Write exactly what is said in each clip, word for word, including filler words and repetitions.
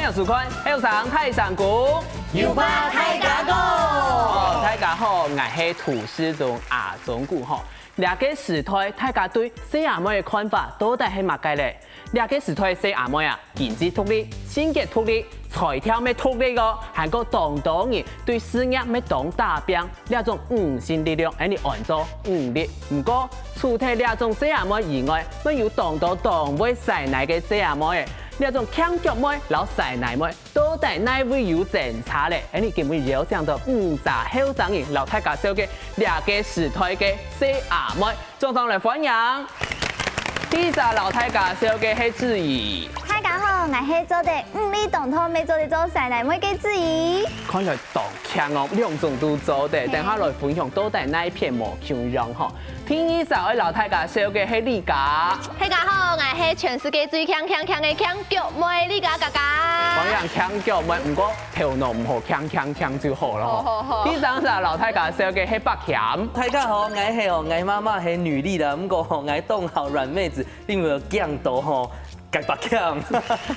歡迎收看《後生大聲公》，有話大家講。哦，大家好，𠊎係主持人阿忠牯吼。這个時代，大家對細阿妹个看法到底係麼个咧？這个時代个細阿妹啊，經濟獨立、性格獨立、才調乜獨立哦，還過當多人對事業乜當打拚。這種女性力量，𠊎俚安做女力。毋過，除忒這種細阿妹以外，乜有當多當會使奶个細阿妹。這種強腳妹摎使奶妹，到底哪位有爭差咧？𠊎俚今晡日邀請到五儕後生人，摎大家紹介這个時代个細阿妹。掌聲來歡迎！第一儕摎大家紹介係子怡。大家好，𠊎係做得女力當頭，乜做得做使奶妹个子怡。看起來當強哦，兩種都做得。等下來分享到底哪片無共樣吼。第二儕愛摎大家紹介係麗嘉。大家好，𠊎係全世界最強強強个強腳妹麗嘉嘉嘉。歡迎強腳妹，毋過頭腦毋好強強強就好了吼。好好好。第三儕摎大家紹介係柏謙。大家好，𠊎係哦，𠊎媽媽係女力啦，毋過吼，𠊎當好軟妹子，因為有驚到吼，該柏謙。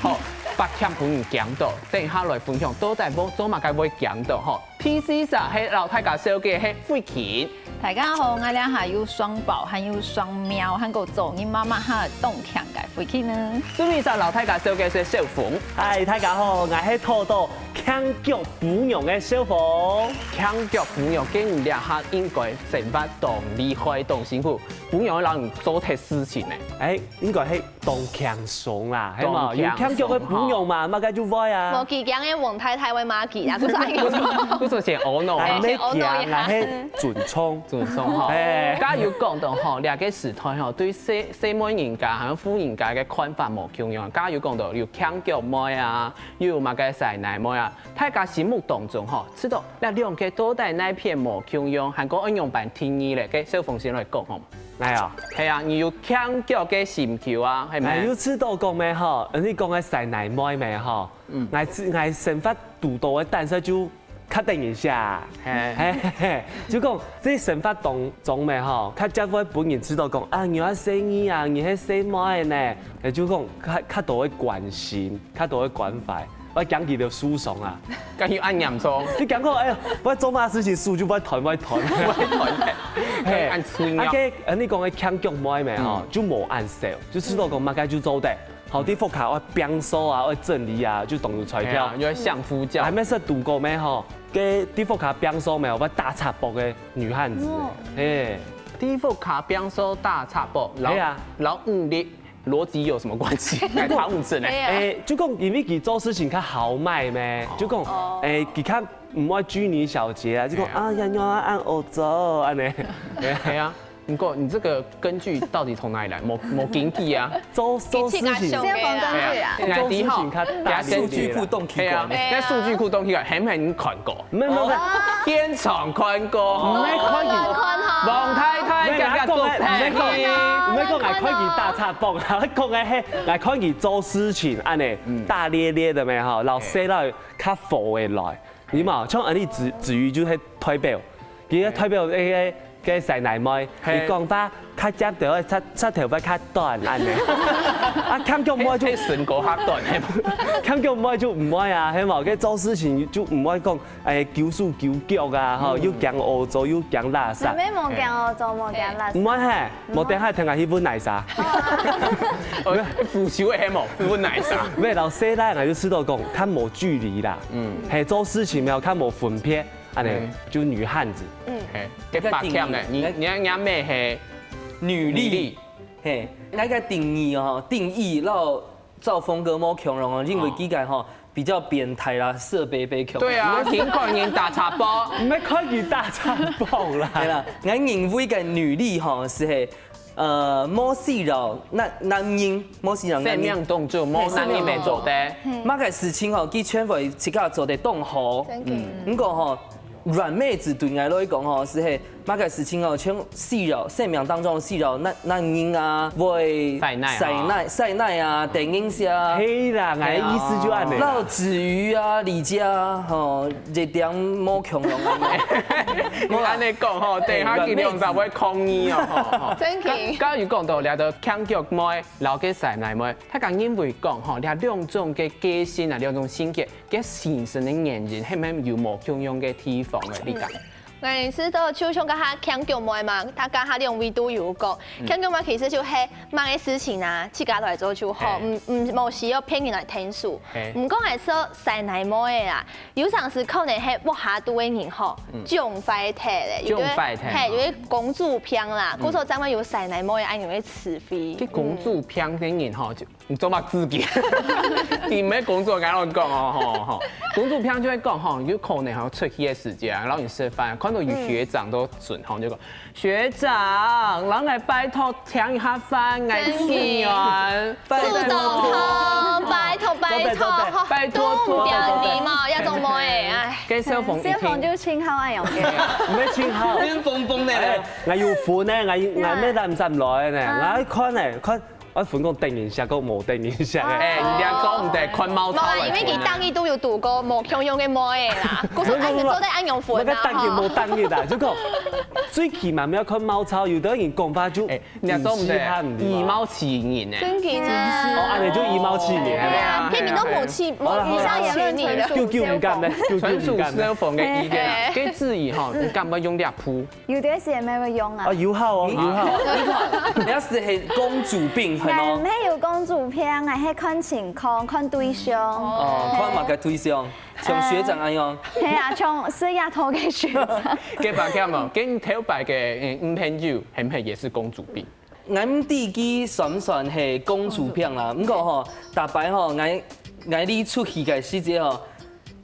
好，柏謙分人驚到，等一下來分享到底做麼个會驚到吼。第四儕係摎大家紹介係慧琴。大家好，𠊎這下有雙寶，還有雙貓，還過做人媽媽下當強个慧琴呢。最尾一儕摎大家紹介係小鳳。嗨，大家好，𠊎係討到強腳餔娘个小鳳。強腳餔娘，該你這下應該生活當厲害，當辛苦。餔娘會摎你做忒事情呢？哎，應該係當輕鬆啦，係嘛？當輕鬆，有強腳个餔娘嘛，麼个就會啊。無佢驚个王太太會罵佢啊，就係恁樣。就係先哦喏。哎，毋係驚啊，係尊重。尊重吼。哎。剛有講到吼，這个時代吼，對細，細妹人家還有婦人家个看法無共樣。剛有講到有強腳妹啊，又有麼个使奶妹啊，大家心目當中吼，知道這兩个到底哪片無共樣，還過愛仰般定義咧？該小鳳先來講吼。 哎呀，係啊，你有強腳个心臼啊，係無？哎，有知道講咩吼？你講个使奶妹咩吼？嗯。𠊎知，𠊎生活堵到个單色就較等一下。嘿。嘿嘿嘿，就講這生活當中咩吼，較加會分人知道講啊，你係細義啊，你係細妹呢，哎，就講較，較多个關心，較多个關懷。 𠊎驚佢兜受傷啊。敢有恁嚴重？你驚講，哎呀，𠊎做麼事情輸就𠊎斷，𠊎斷。𠊎斷。嘿，恁脆弱。啊，該，呃，你講个強腳妹咩吼，嗯。就無恁少，就知道講麼个就做得。好，在屋下愛拚掃啊，愛整理啊，就當有才調。係啊，又愛相夫教。還沒識堵過咩吼，該在屋下拚掃咩，愛打赤膊个女漢子。哦。嘿。在屋下拚掃打赤膊，然後，係啊。然後女力 邏輯有什麼關係？來，唐舞志呢？對啊。哎，就講因為佢做事情較豪邁咩，就講，哦。哎，佢較毋愛拘泥小節啊，就講，哎呀。啊，仰仔恁惡做，恁呢。係啊，不過你這個根據到底從哪裡來？無，無根據啊。做，做事情，先講根據啊。哎呀，做事情較大力啦。數據庫動起來。係啊，該數據庫動起來，係毋係你看過？ 沒有，沒有，沒有。哦。現場看過。毋係看佢。看哈。王太太，沒有，佢講个，毋係講，毋係講𠊎看佢打赤膊，𠊎講个係，𠊎看佢做事情，恁呢，嗯。大咧咧个咩吼，摎細佬較和个來，你嘛，像恁呢子，子瑜就係代表，佢个代表該个，該使奶妹，嘿。佢講話較尖調，會插，插頭會較短，恁呢。啊，強強妹就，嘿，嘿，身高較短，嘿。強強妹就毋會啊，係無？該做事情就毋會講 哎，九手九腳啊，吼，嗯。又驚屙糟，又驚垃圾。妹妹無驚屙糟，無驚垃圾。毋係嘿，嗯。無等下聽下去問哪儕。哦，扶手个係無？問哪儕？毋係，老細啦，𠊎就知道講，較無距離啦。嗯。嘿，做事情沒有較無分別，恁呢，嗯。就女漢子。嗯。嘿，該柏謙呢？你，你，你阿妹係女力。女力。嘿，該个定義哦，定義，然後 照風格無共樣哦，因為佢个吼，比較變態啦，色白白共樣。對啊，你看人打赤膊。毋係看佢打赤膊啦。係啦，𠊎認為个女力吼，係係，呃，無需要男，男人，無需要男人。生命當中，無男人無做得。嘿，生命當中。麼个事情吼，佢全部自家做得當好。真个。嗯。毋過吼，軟妹子對𠊎來講吼，係係麼个事情哦，像需要生命當中需要男男人啊，會塞奶啊，塞奶啊，電影啊，係啦，𠊎个意思就恁樣啦。落子瑜啊，李佳吼，一點無共樣啊。你恁樣講吼，等下佢兩儕會抗議哦，吼。真的。剛剛有講到，這個強腳妹，摎該塞奶妹，大家認為講吼，這兩種个個性啊，兩種性格，佢形成个原因，係毋係有無共樣个地方个？你講？ 𠊎知道，就像剛下強腳妹嘛，大家下兩位都有講，強腳妹其實就係麼个事情啊，自家來做就好，毋毋無需要別人來𢯭手。毋過𠊎知道塞奶妹个啊，有成時可能係屋下肚个人吼，縱壞忒咧，有兜係有兜公主病啦，故所正會有塞奶妹恁樣个詞彙。該公主病个人吼，就 你做麼自己？你毋係公主，𠊎摎你講哦，吼吼，公主病就會講吼，有可能吼出去个時節啊，摎你食飯，看到有學長都準吼，就講學長，摎𠊎拜託請一下飯，𠊎請你，拜託，拜託，拜託，拜託，都毋表禮貌，這種妹，唉。該小鳳一聽，小鳳就盡好恁樣个，毋係盡好，面紅紅个，𠊎有分呢，𠊎𠊎乜擔心來呢，𠊎看呢看。 𠊎分講等一下，講無等一下。哎，你這講毋得，看貓超來分啊。無啦，因為佢當日都有堵過無共樣个妹仔啦，故所愛去做得恁樣分啊，該當日無當日啊，就講最起碼愛看貓超，有兜人講話就哎，你這講毋得，以貌取人呢。真的啊。哦，恁樣就以貌取人。對啊，片面都無取，無以貌取人。救救毋敢呢，救救毋敢呢。純屬小鳳个意見啊，該志怡吼，你敢毋敢用這步？ 有兜時節乜會用啊。啊，有效哦，有效。你看，你看，你要是係公主病很哦。𠊎毋係有公主病，𠊎係看情況，看對象。哦，看麼个對象？像學長恁樣。係啊，像四丫頭个學長。該白講嘛，該你頭擺个嗯女朋友，係毋係也是公主病？ 𠊎毋知佢算毋算係公主病啦，毋過吼，逐擺吼，𠊎𠊎俚出去个時節吼，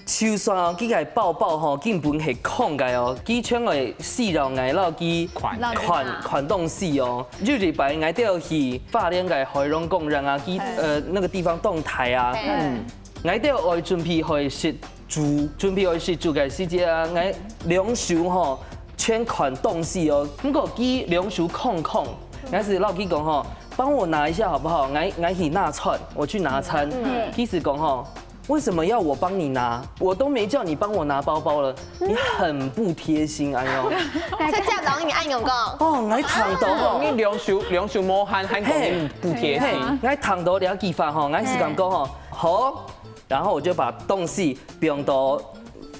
就算哦，佢个包包吼，根本係空个哦，佢全會死了𠊎摎佢款款款東西哦。有一擺𠊎兜去花蓮个海洋公園啊，佢呃那個地方當大啊，嗯，𠊎兜愛準備去食 煮，準備愛食煮个時節啊，𠊎兩手吼全款東西哦，毋過佢兩手空空，𠊎就摎佢講吼，幫我拿一下好不好？𠊎𠊎去拿餐，我去拿餐。佢就講吼，為什麼要我幫你拿？我都沒叫你幫我拿包包了，你很不貼心，哎喲。在家長你愛用講。哦，𠊎聽到吼，你兩手兩手無閒，還講你不貼心。𠊎聽到這句話吼，𠊎就感覺吼，好。 然後我就把東西放到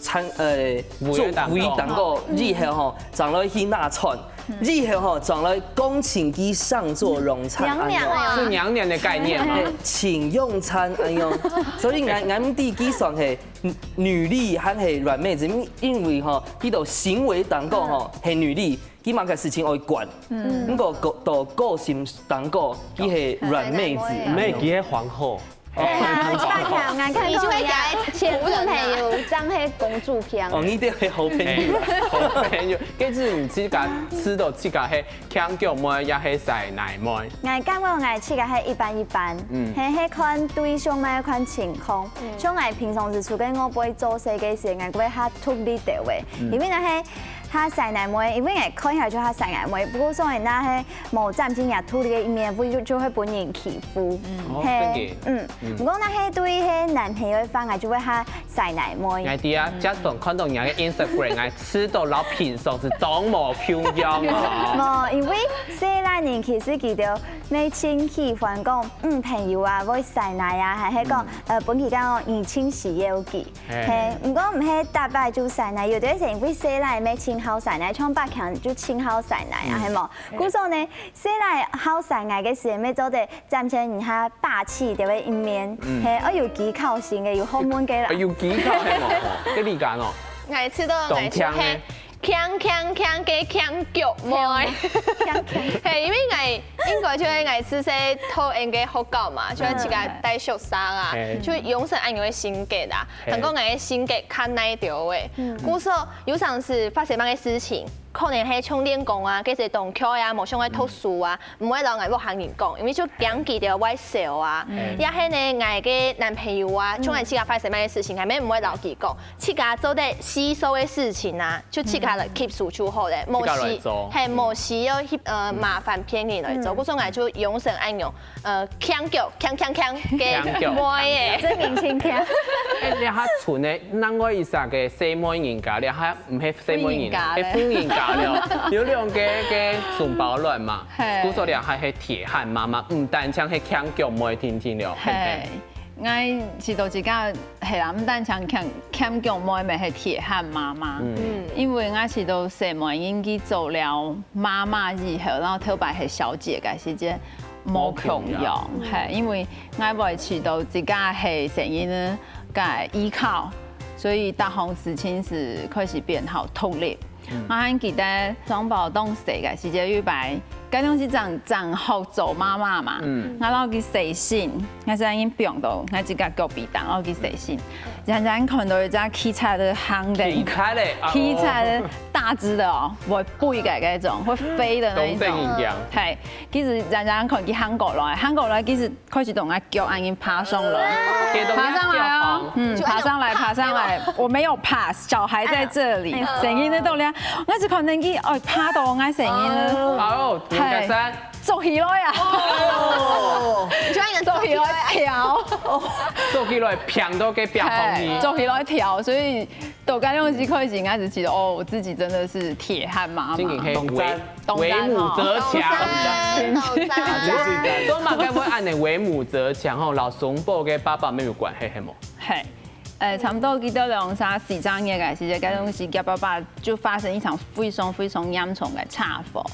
餐呃桌位當中以後吼，轉來去拿餐，以後吼轉來恭請佢上桌用餐。娘娘啊，是娘娘的概念嘛？請用餐，哎喲，所以𠊎𠊎毋知佢算係女力還係軟妹子，因因為吼，佢到行為當中吼係女力，佢麼个事情愛管，毋過到個性當中佢係軟妹子，妹佢係皇后。 哎呀，你看看，𠊎看到你个前女朋友正係公主病。哦，你兜係好朋友。好朋友，該係你自家知道自家係強腳妹也係塞奶妹？𠊎感覺𠊎自家係一半一半，嗯，係係看對象嘛，看情況。像𠊎平常時出去外背做事个時，𠊎會較獨立兜仔，因為若係較塞奶妹，因為𠊎看起來就較塞奶妹，不過所以若係 無展現佢獨立个一面，會就就會分人欺負。哦，係，真个。嗯，毋過若係對係男朋友个話，𠊎就會較塞奶妹。𠊎知啊，這段看到你个Instagram，𠊎知道摎平常時當無共樣哦。無，因為細倈人其實佢兜乜盡喜歡講，嗯，朋友啊，會塞奶啊，還係講，呃，分佢感覺你盡需要佢。係，毋過毋係逐擺就塞奶，有兜時因為細倈乜盡好塞奶，像百強就盡好塞奶啊，係無？ 故所呢，細倈好塞奶个時，乜做得展現一下霸氣个一面，係，愛有技巧性个，有學問个啦。有技巧係無？吼，該你講哦。𠊎知道，𠊎就係強強強个強腳妹。強強。係，因為𠊎應該就係𠊎自細讀𠊎个學校嘛，就係自家帶宿舍啊，就養成恁樣个性格啦。還過𠊎个性格較耐兜仔，故所有常時發生麼个事情，可能係像練功啊，該時當𤸁啊，無想愛讀書啊，毋會摎𠊎屋下人講，因為就驚佢兜會愁啊。也係呢，𠊎个男朋友啊，像𠊎自家發生麼个事情，𠊎乜毋會摎佢講，自家做得吸收个事情啊，就自家來吸收就好了，無需，係，無需要去呃麻煩別人來做。故所𠊎就養成恁樣，呃，強腳，強強強个妹仔。真年輕強。哎，這下賰个另外一隻个細妹人家，這下毋係細妹人，係婦人家了，有兩個个雙胞卵嘛。故所這下係鐵漢媽媽，毋單淨係強腳妹定定了，係毋係？ 𠊎試著自家係啦，毋單淨強強腳妹，乜係鐵漢媽媽。因為𠊎試著細妹人佢做了媽媽以後，然後頭擺係小姐个時節，無共樣，係，因為𠊎會試著自家係細人仔个依靠，所以逐項事情係開始變好獨立。 𠊎還記得雙胞當細个時節，有一擺，該當時正正好做媽媽嘛，𠊎摎佢洗身，𠊎就恁樣放到𠊎自家腳髀頂，摎佢洗身，然後看到一隻汽車个行燈，汽車咧，汽車个大隻个哦，會飛个那種，會飛的那一種，係，其實然後看佢行過來，行過來其實 開始同𠊎腳恁樣爬上來，爬上來哦，嗯，爬上來，爬上來，我沒有 pass，小孩在這裡，聲音在這裡啊，𠊎就看見佢，哦，爬到𠊎聲音了，哦，係，做起來啊，哦，你就愛做起來跳，做起來，砰到該壁項去，做起來跳，所以 到該東西開始，應該是覺得哦，我自己真的是鐵漢媽媽。正經係為，為母則強。做麼个會恁樣為母則強吼？摎雙胞个爸爸乜有關係係無？係，呃，差不多佢兜兩三四隻月个時節，該東西佢爸爸就發生一場非常非常嚴重个車禍。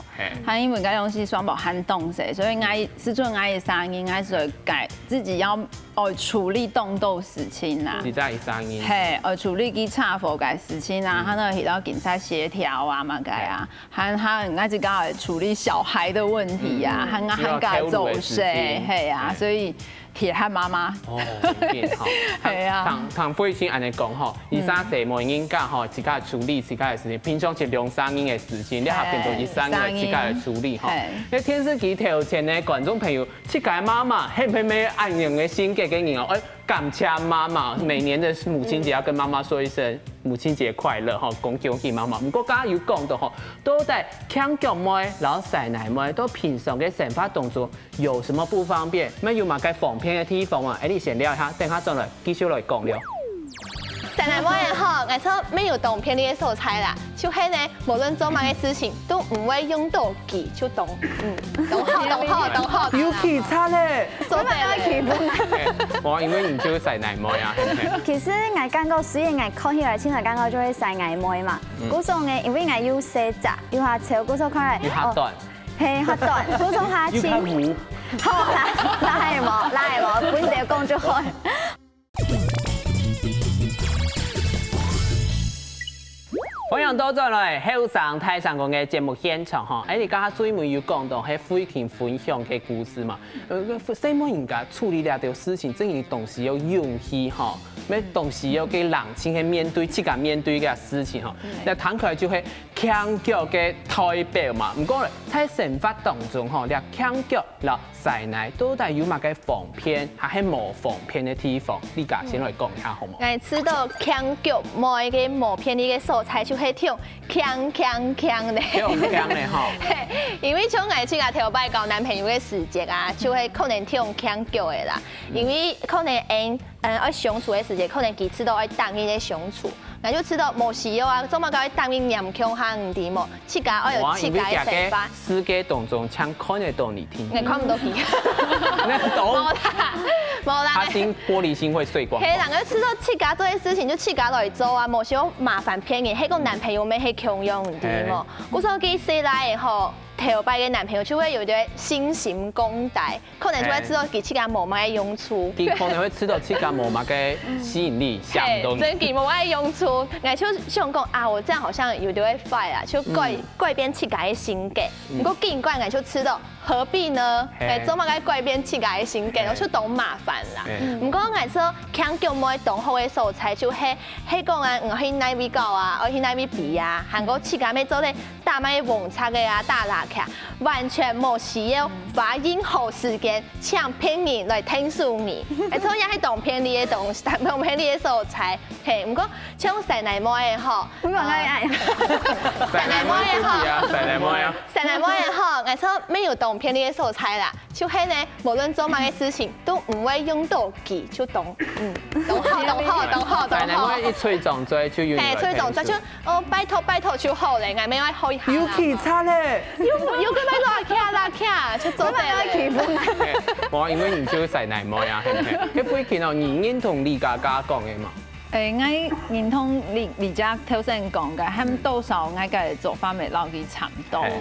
佢因為該東西雙胞還當細，所以𠊎係準𠊎个生日，𠊎所以該自己要 愛處理當多事情啦。自家一生人。係，愛處理佢車禍个事情啊，還愛去摎警察協調啊，麼个啊，還還愛自家愛處理小孩个問題啊，還還愛做事，係啊，所以鐵漢媽媽。哦，真好。係啊。聽聽慧清恁樣講吼，一儕細妹人家吼，自家處理自家个事情，平常時兩三人个事情，你還變做一儕人自家个處理吼。該電視機頭前个觀眾朋友， 自家媽媽係毋係乜恁樣个性格个人哦？愛感謝媽媽，每年的母親節要跟媽媽說一聲母親節快樂吼，恭喜恭喜媽媽。毋過剛剛有講到吼，到底強腳妹摎細奶妹到平常个生活當中有什麼不方便？乜有麼个方便个地方啊？哎，你先尞一下，等下轉來繼續來講了。細奶妹吼，𠊎就乜有當便利个所在啦，就係呢，無論做麼个事情都毋會用到 佢就當，嗯，當好，當好，當好。有氣差咧，做得了。哎，我因為你就係細奶妹啊，嘿嘿。其實𠊎感覺，雖然𠊎看起來親像感覺就係細奶妹嘛，嗯。故所呢，因為𠊎又細隻，又較醜，故所看來，又較短。哦，嘿，較短，故所較輕。又較無。好啦，拉也無，拉也無，分你講就好。 歡迎倒轉來後生大聲公个節目現場吼。哎，你剛剛最尾有講到，係慧清分享个故事嘛？呃，細妹人家處理這條事情，真个當時要勇氣吼，乜當時要个冷靜去面對，自家面對个事情吼。該聽起來就係強腳个代表嘛。毋過咧，在生活當中吼，這強腳摎 細奶到底有麼个方便，還係無方便个地方？你家先來講一下好無？𠊎知道強腳妹个無便利个所在，就係聽強強強个。強強个吼。嘿，因為像𠊎自家頭擺交男朋友个時節啊，就係可能聽強腳个啦，因為可能𠊎，嗯，愛相處个時節，可能佢知道愛答應个相處，𠊎就知道無需要啊，做麼个愛答應勉強下，你知無？ 自家愛有自家个想法。世界當中，淨看得到你聽。𠊎看毋到佢。那懂？無啦，無啦。他心玻璃心會碎光光。係啦，𠊎知道自家做个事情就自家來做啊，無需要麻煩別人。係講男朋友乜係共樣，你知無？故所佢細賴吼，頭擺个男朋友就會有點心心共歹。 可能就會知道佢自家無麼个用處。佢可能會知道自家無麼个吸引力，想毋到你。真个無麼个用處。𠊎就想講啊，我這樣好像有點會壞啊，就改，改變自家个性格。毋過緊改，𠊎就知道何必呢？哎，做麼个改變自家个性格，𠊎就當麻煩啦。毋過𠊎知道強腳妹當好个所在就係，係講啊，𠊎去哪位搞啊，愛去哪位比啊，還過自家乜做得打麼个黃色个啊，打蝲䗁，完全無需要花任何時間請別人來𢯭手你。而且也係當便利个東西，當便利个所在。嘿，毋過像細奶妹个吼，你講愛愛，細奶妹个吼，啊，細奶妹啊，細奶妹个吼，𠊎說沒有當便利个所在啦。就係呢，無論做麼个事情，都毋會用到佢，就當，嗯，當好，當好，當好，當好。細奶妹一吹掌嘴就有人嘿，吹掌嘴就，哦，拜託拜託就好了，𠊎乜愛好一下啦。有氣質咧，有有个拜託啊，徛啦徛，就做得了。氣氛。嘿，我因為你就係細奶妹啊，係毋係？該最近哦，你認同李嘉嘉講个嘛？誒，𠊎認同李李嘉頭先講个，還多少𠊎个做法乜摎佢差毋多嘿。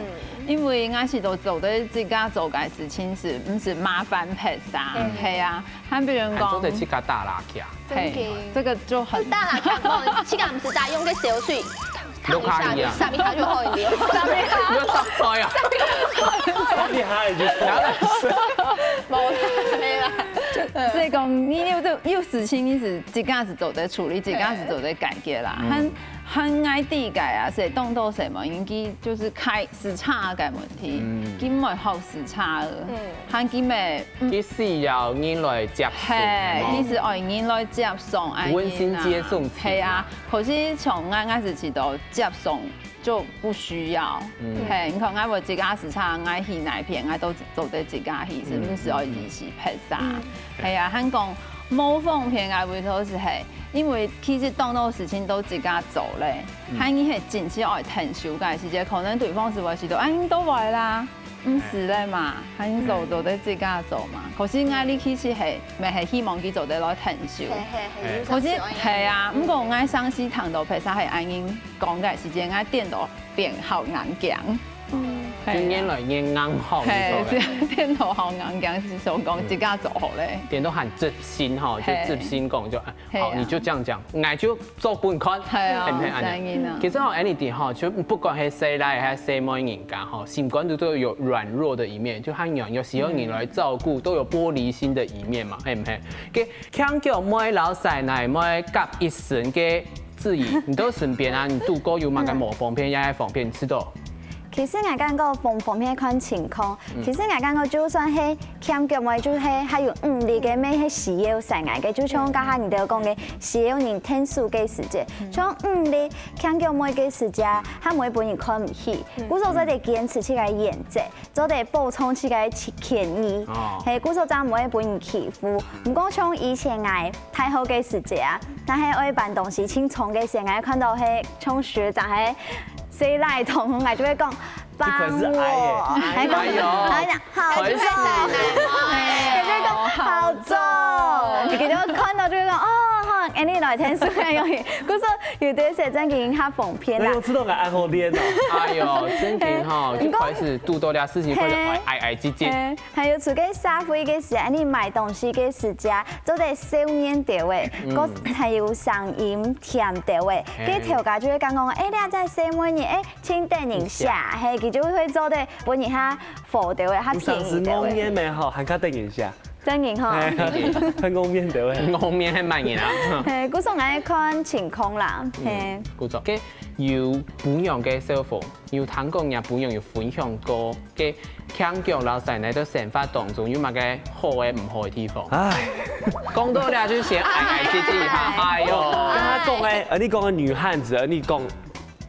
因為𠊎係都做得自家做个事情係，毋使麻煩別儕，係啊。還比如講，還做得自家打蝲䗁。嘿，這個就很打蝲䗁，自家毋使打，用个燒水燙一下，都可以啊煠一下就好了。你要上菜啊？厲害就無啦，沒啦。所以講，你有的有事情你係自家係做得處理，自家係做得解決啦。還還愛知个啊，係當多細妹，因為佢就係開時差个問題，佢毋會好時差个，還佢乜佢需要人來接送，嘿，哦佢係愛人來接送，哎，溫馨接送型係啊，可是像𠊎，𠊎係知道接送就不需要。嘿，你看𠊎會自家時差，𠊎去哪片，𠊎都做得自家去，係毋係愛一起陪啥？係啊，還講無方便，𠊎會說係係，因為其實當多事情都自家做咧，還你係真係愛𢯭手个時節，可能對方係會知道，哎，你都會啦。毋使咧嘛，還做做得自家做嘛。可是𠊎呢其實係，乜係希望佢做得來𢯭手。嘿嘿嘿，可是係啊，毋過𠊎上次聽到別儕係恁樣講个時節，𠊎顛倒變好硬頸。就越來越硬吼，係，你說的。顛倒好硬頸，係想講自家做好咧。顛倒還執行吼，就嘿執行講就，哎嘿啊好，你就這樣講，𠊎就做分你看，係啊係毋係恁樣？真的啊其實吼，anything吼，就不管係細倈還係細妹人家吼，心肝肚都有軟弱的一面，就還有有需要人來照顧，都有玻璃心的一面嘛，係毋係？該強腳妹摎細奶妹夾一身个志怡，你都身邊啊，你堵過有麼个無方便，也係方便，你知道？其實𠊎感覺方方面看情況，其實𠊎感覺就算係欠腳妹，就係還有能力个，乜係需要細倈个，就像剛才你兜講个，需要人𢯭手个時節，像能力欠腳妹个時節，還毋會分人看毋起，故所做得堅持自家个原則，做得保障自家个權益。哦嘿，故所正毋會分人欺負。毋過像以前𠊎大學个時節啊，若係愛搬東西清倉个時，𠊎看到係像學長係細倈同，𠊎就會講。幫我，這款是矮耶還講，哎呦還講好還是重，也是講好重，你就看到就會講哦，好，哎，你來𢯭手个容易，故所有兜時正經較方便啦哎呦，。這種个愛好練哦。哎呦，真的哈，就開始堵到這事情，或者矮矮矮姐姐。嘿，還有出去社會个時，你買東西个時節，做得笑面兜仔，个還有聲音甜兜仔，嘿該頭家就會講講，哎，你這細妹呢，哎，請等一下，嘿，佢就會做得分你較好兜仔，較有上次我便宜兜仔。面沒吼，還較等一下，真的吼。很我面兜仔。後面還蠻人啊。嘿，故所愛看情況啦，嘿。古早，該有不一樣个生活，有聽講人不一樣有分享過，該強腳老師呢，在生活當中有麼个好个、毋好个地方？唉，講到這就先矮矮姐姐哈，哎呦，剛剛講个，呃，你講个女漢子，呃，你講，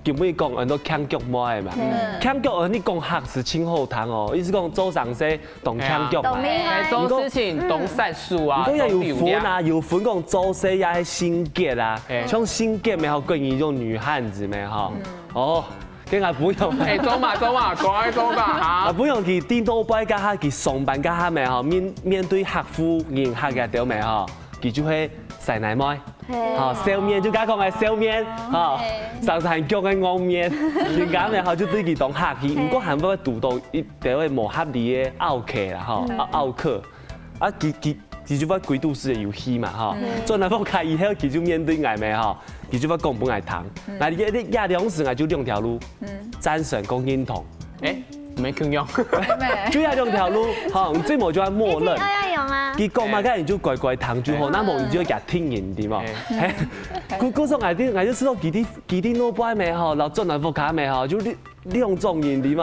有沒有講很多強腳妹嘛？強腳，呃，你講客是真好聽哦，意思講做生事當強腳嘛。當厲害哎，做事情當殺手啊，毋過也有分當流量。啊，有分講做事也係性格啊哎，像性格咩，好，更一種女漢子咩哈。哦，跟俺不用。哎，做嘛做嘛，乖做嘛啊，哈。不用去頂多擺該下去上班該下咩哈，面面對客戶、人客个兜咩哈，佢就係細奶妹。嘿好，笑面就剛講个笑面，好，上山腳个硬面，人家咩好就對佢當客氣，毋過還會堵到一兜个無合理个奧客啦，吼，奧客。啊，佢佢佢就會歸肚屎个遊戲嘛，吼。轉來屋下以後，佢就面對𠊎咩，吼，佢就會講分𠊎聽。那你你這兩時𠊎就兩條路，贊成講認同。哎，沒共樣。就這兩條路，吼，你最無就愛默認。哎呀佢講麼个你就乖乖聽就好，那無你就會聽人，對無？嘿，故所𠊎就𠊎就知道佢兜佢兜老爸姆吼，然後轉來屋下姆吼，就兩種人，對無？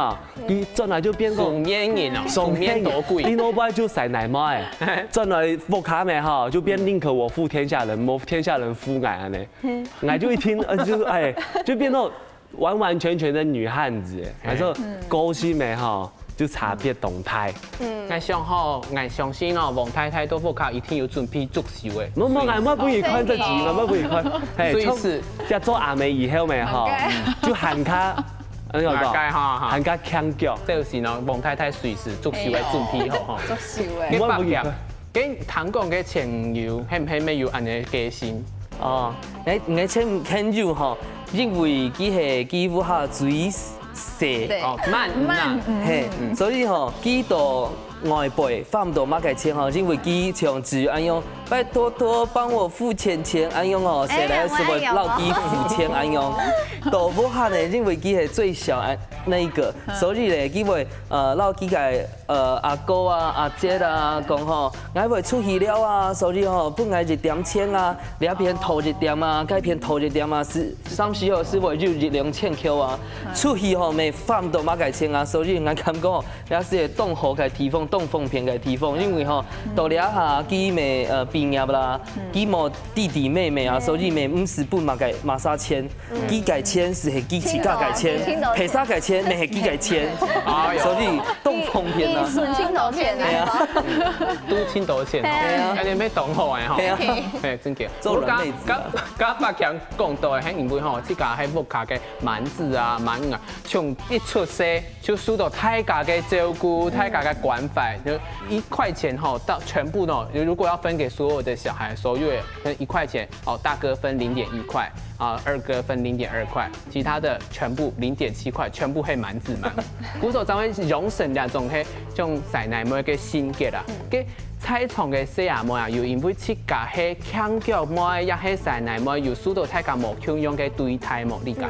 佢轉來就變成雙面人哦，雙面人，雙面人。佢老爸就師奶妹，轉來屋下姆吼，就變寧可我負天下人，莫天下人負𠊎恁樣。𠊎就一聽，呃，就哎，就變成完完全全的女漢子，哎，還是個性姆吼，就差別當大。𠊎想吼，𠊎相信哦，王太太到屋下一定有準備竹修个。無無，𠊎毋會分佢看這集，𠊎毋會分佢看。嘿，隨時。這做阿姆以後姆吼，就還較，哎喲，大概哈哈，還較強強。這有時呢，王太太隨時竹修个準備好吼。竹修个。毋會分佢看。 該聽講个前女友，係毋係乜有恁樣个個性？哦，𠊎𠊎前前女友吼，因為佢係佢屋下最細，哦，慢慢，嘿，所以吼，佢到外背花毋到麼个錢吼，因為佢像只有恁樣，拜託託幫我付錢錢恁樣哦，誰來是會落佢付錢恁樣。到屋下呢，因為佢係最小那一個，所以呢，佢會呃落佢个 呃，阿哥啊、阿姐啊，講吼，𠊎會出去尞啊，所以吼，分𠊎一點錢啊，這片討一點啊，該片討一點啊，係，三時候係會有一兩千箍啊。出去吼，乜花毋到麼个錢啊，所以𠊎感覺吼，這係當好个地方，當方便个地方，因為吼，到這下佢乜呃畢業啦，佢無弟弟妹妹啊，所以乜毋使分麼个麼儕錢。 佢个錢係係佢自家个錢，別儕个錢乜係佢个錢，所以當方便啊。順親多錢啊。都親多錢哦，哎呀，恁樣乜當好哎吼。哎呀，哎，真个。做人妹子啊。剛剛白強講到个，係因為吼，自家係屋下个滿子啊、滿啊，從一出世就受到大家个照顧、大家个關懷，就一塊錢吼，到全部呢，如果要分給所有的小孩，所有的一塊錢，哦，大哥分零點一塊， 啊，二哥分零點二塊，其他的全部零點七塊，全部係滿子滿。故所正會養成這種係種師奶妹个性格啊。該在場个細阿妹啊，有因為自家係強腳妹，也係師奶妹，有受到大家無共樣个對待無？你講？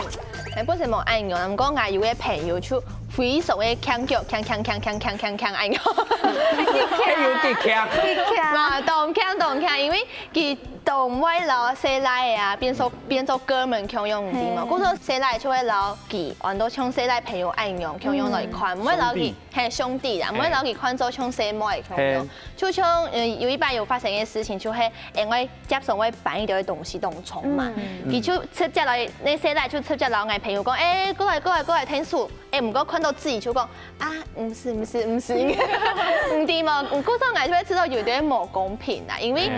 哎，本身無恁樣，毋過𠊎有个朋友就非常个強腳，強強強強強強強恁樣。係有幾強？幾強？嘛，當強當強，因為佢 都毋會摎細賴仔啊，變做變做哥們共樣，毋知嘛。故所細賴就會摎佢，安到像細賴朋友恁樣共樣來看，毋會摎佢，係兄弟啦，毋會摎佢看做像細妹共樣。就像呃有一擺有發生个事情，就係因為接送會搬一堆東西當重嘛，佢就直接來，該細賴就直接摎𠊎朋友講，哎，過來過來過來𢯭手，哎，毋過看到自家就講， 啊，毋係毋係毋係，毋知嘛，故所𠊎就會知道有點無公平啊，因為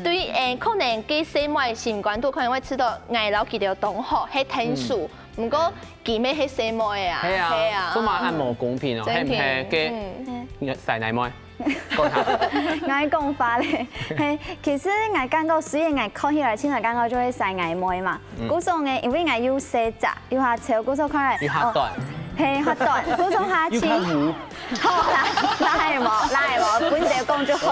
對，誒，可能該細妹个心肝肚可能會知道𠊎摎佢兜當好，係𢯭手，毋過佢乜係細妹啊，係啊，係啊，做麼恁無公平哦，係毋係？該師奶妹，講下，𠊎講法咧，係，其實𠊎感覺雖然𠊎看起來親像感覺就係師奶妹嘛， 故所呢，因為𠊎又細隻，又較醜，故所看來，又較短，係較短，故所較輕。又較無。好啦，哪會無，哪會無，分你講就好。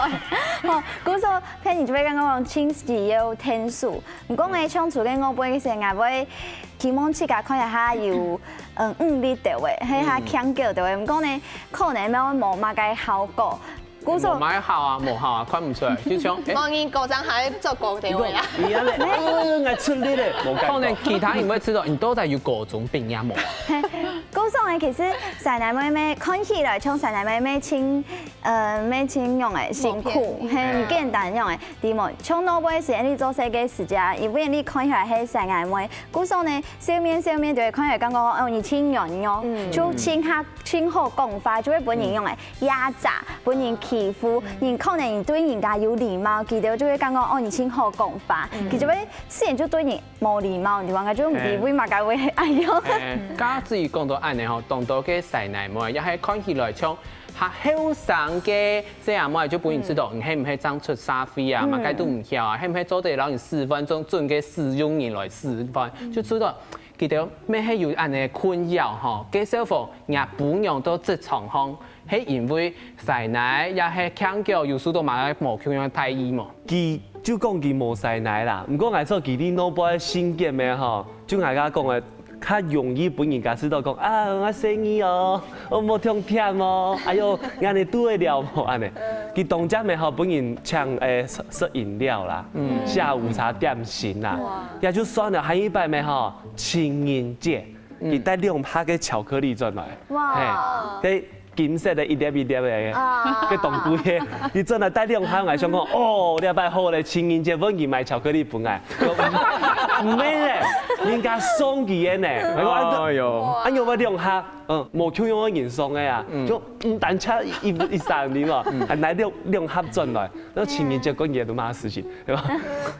好，故所，別人就會感覺講親自有𢯭手。毋過呢，像除了外背个時，𠊎會希望自家看起來較有，嗯，毅力个，係較強腳个。毋過呢，可能乜無麼个效果。 故所無麼个效啊，無效啊，看毋出來，就像，誒，無人鼓掌還做鼓个位啊。你講，你恁樣，哎喲，𠊎出力咧，無感覺。可能其他人會知道，你到底有高中畢業無？故所呢，其實師奶妹乜看起來像師奶妹乜盡，呃，乜盡樣个辛苦，係，毋簡單樣个，對無？像外背時，你做事个時節，因為你看起來係師奶妹，故所呢，笑面笑面就會看起來感覺講，哦，你盡軟弱，就盡較 盡好講話，就會分人用个壓榨，分人欺負。人可能你對人家有禮貌，佢兜就會感覺哦，你盡好講話，佢就會自然就對你無禮貌，你知無？就毋知為麼个會恁樣。誒，假使講到恁樣吼，當多个師奶妹，也係看起來像較後生个細阿妹，就分人知道，你係毋係正出社會啊？嘛，該都毋曉啊，係毋係做得摎人示範，準準个使用人來示範，就知道 佢兜乜係有恁樣困擾吼，該小鳳若餔娘到職場項，係因為師奶也係強腳有受到麼个無共樣待遇無？佢就講佢無師奶啦，毋過𠊎做佢兜老爸个性格咩吼，就𠊎家講个，較容易分人家知道講啊，𠊎細義哦，𠊎無痛忝哦，哎喲，𠊎你拄會了無恁樣。佢當日乜吼，分人請，欸，食，食飲料啦，下午茶點心啦，也就算了，還有一擺乜吼，情人節，佢帶兩盒个巧克力轉來，哇，嘿，該金色个一粒一粒个，啊，个當貴个，佢轉來帶兩盒，𠊎想講，哦，這擺好咧，情人節分佢買巧克力分𠊎，毋係咧，人家送佢个呢，𠊎講，哎喲，哎喲，𠊎兩盒。 嗯，無共樣个人送个啊，就毋單淨一，一，一儕，你嘛，還拿兩，兩盒轉來，該情人節過節都麼个事情，對吧？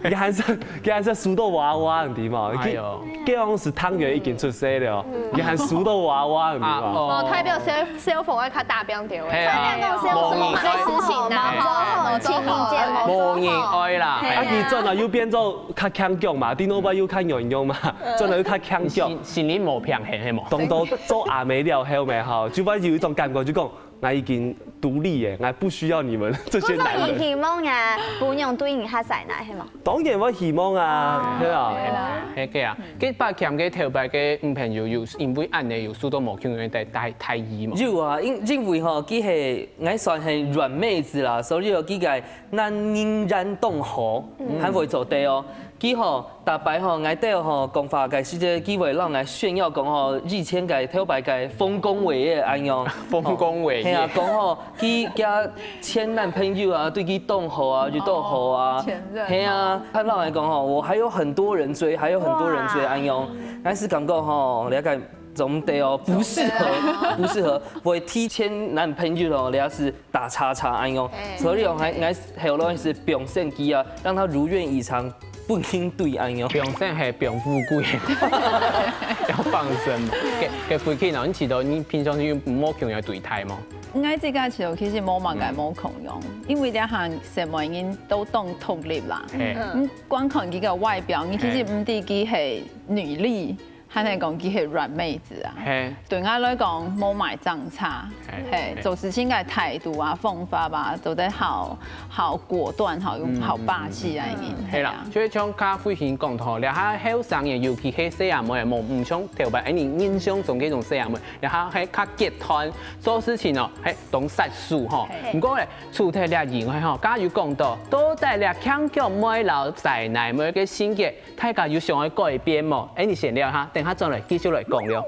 佢還係，佢還係輸到哇哇，你知嘛？哎喲，該當時湯圓已經出世了，佢還輸到哇哇，你知嘛？哦，代表小，小鳳愛較打拚點。係啊，代表小鳳愛實行啦，吼，情人節無，無人愛啦。啊，佢轉來又變做較強強嘛，頂多又較軟弱嘛，轉來又較強強。心，心裡無平衡，係無？ 當到做阿姆了後咩吼，就會有一種感覺，就講，𠊎已經獨立耶，𠊎不需要你們這些男人。故所你希望啊，餔娘對你較細呢，係無？當然會希望啊，對啊。係啦，係个啊，該伯謙个頭擺个女朋友有因為恁呢有受到無共樣个待，待，待遇無？有啊，因，因為吼，佢係，𠊎算係軟妹子啦，所以有佢个男人緣當好，還會做得哦。 佢吼，逐擺吼，𠊎兜吼，講話个時節，佢會摎𠊎炫耀講吼，以前个頭擺个豐功偉業恁樣。豐功偉業。係啊，講吼，佢个前男朋友啊，對佢當好啊，有多好啊。前任。係啊，佢摎𠊎講吼，我還有很多人追，還有很多人追，哇。恁樣。但是感覺吼，了解 總得哦，不適合，不適合，會提前男朋友咯，了是打叉叉恁樣。所以哦，還，還後來是放生佢啊，讓他如願以償，不應對恁樣。放生係放富貴，要放生嘛。該，該飛機呢？你試著你平常時有無共樣對待無？應該這個時候其實無麼个無共樣，因為這下細妹人都當獨立啦。係。嗯，光看佢个外表，你其實毋知佢係女力， 還係講佢係軟妹子啊。係。對𠊎來講，無麼个爭差。係，係，係。做事情个態度啊、方法啊，做得好，好果斷，好，好霸氣啊，已經。係啦，係啊。就係像剛輝興講到，這下後生人，尤其係細阿妹，無，毋像頭擺，哎，你印象中該種細阿妹，這下係較決斷，做事情哦，係當煞手吼。係。毋過咧，除忒這以外吼，剛剛有講到，到底這強強妹摎細奶妹个性格 大家有想愛改變無？哎，你先尞哈，等下轉來繼續來講了。